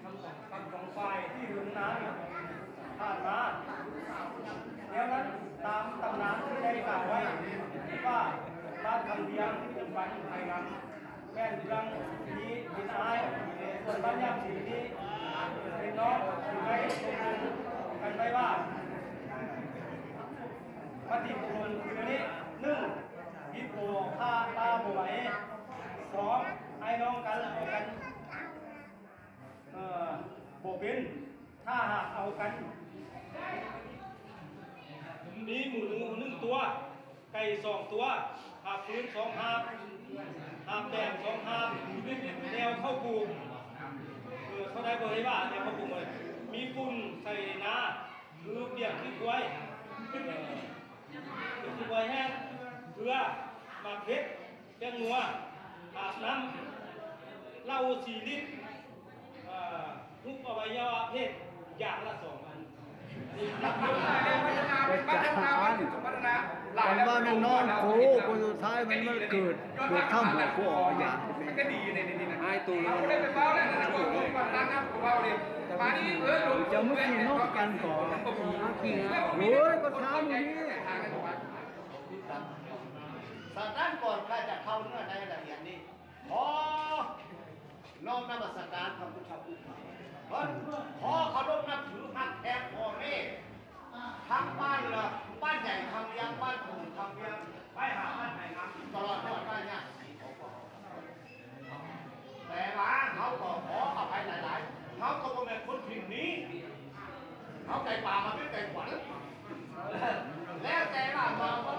ທັງສອງ ທັງສອງຝ່າຍທີ່ເຖິງນານຜ່ານມາ. ແນວນັ້ນ, ຕາມຕຳນານທີ່ໄດ້ກ່າວໄວ້ວ່າ ບ້ານຄຳວຽງ ປັດຈຸບັນໄພງາມ ແມ່ນເມືອງມີດິນອາຍ, ສ່ວນບ້ານຍາມສີນີ້ເປັນນ້ອງ, ຖືໄວ້ຕົກລົງກັນໄວ້ວ່າ ມະຕິຕົກລົງຄືນີ້: ໜຶ່ງ ຜິດໂຕຂ້າປ່າບໍ່ໄຫວ, ສອງ ອ້າຍນ້ອງກັນເອົາກັນ ເອີ ບໍ່ເປັນ, ຖ້າຫາກເອົາກັນ ມີໝູໜຶ່ງ ໜຶ່ງຕົວ, ໄກ່ສອງຕົວ, ຫາບຟືນສອງຫາບ, ຫາບແປງສອງຫາບ, ແນວເຂົ້າປູກ, ເອີ ເທົ່າໃດບໍ່ໄດ້ວ່າ, ແນວເຂົ້າປູກເລີຍ, ມີຝຸ່ນໃສ່ນາ ຄືປຽກຄືຄວາຍ, ເອີ ຄືຄວາຍແຫ້ງ, ເກືອ, ໝາກເຜັດ, ແປ້ງນົວ, ອາບນ້ຳ, ເຫຼົ້າສີ່ລິດ, ເອີ ຮູບອະໄວຍະວະເພດຢ່າງລະສອງອັນ. ອາຈານ ເພິ່ນວ່າແມ່ນນອນໂກ, ຜົນສຸດທ້າຍມັນ ມັນເກີດ, ເກີດທຳຫົວໂຄອອກອາຈານ. ມັນກໍດີໃນນີ້ນະ. ອາຍໂຕ ເຮົາບໍ່ໄດ້ໄປເວົ້າແລ້ວນະ ເວົ້າກ່ອນ ຕັ້ງນຳກໍເວົ້າເດ້. ບາດນີ້ເອີ້ນລົງ ເຈົ້າມາຂີ່ນົກກັນກໍ ມາຂີ່. ໂອ້ຍ ກໍຖາມຢູ່ນີ້. ສະນັ້ນ ກ່ອນຂ້າຈະເຂົ້າເນື້ອໃນລະອຽດນີ້ ຂໍນ້ອມນະມັດສະການພະພຸດທະອົງ ເພິ່ນ ຂໍເຄົາລົບນັບຖືຮັກແພງພໍ່ແມ່ ທັງບ້ານລະ ບ້ານໃຫຍ່ຄຳວຽງ, ບ້ານໂປ່ງຄຳວຽງ, ໄປຫາບ້ານໄຜ່ງາມ ຕະຫຼອດຮອດບ້ານຍາດສີຂອງພວກເຮົາ. ແຕ່ວ່າເຮົາກໍຂໍອະໄພຫຼາຍໆ, ເຮົາກໍບໍ່ແມ່ນຄົນຖິ່ນນີ້, ເຮົາໄກ່ປ່າມາເປັນໄກ່ຂວັນ. ແລ້ວແຕ່ວ່າເຮົາກໍ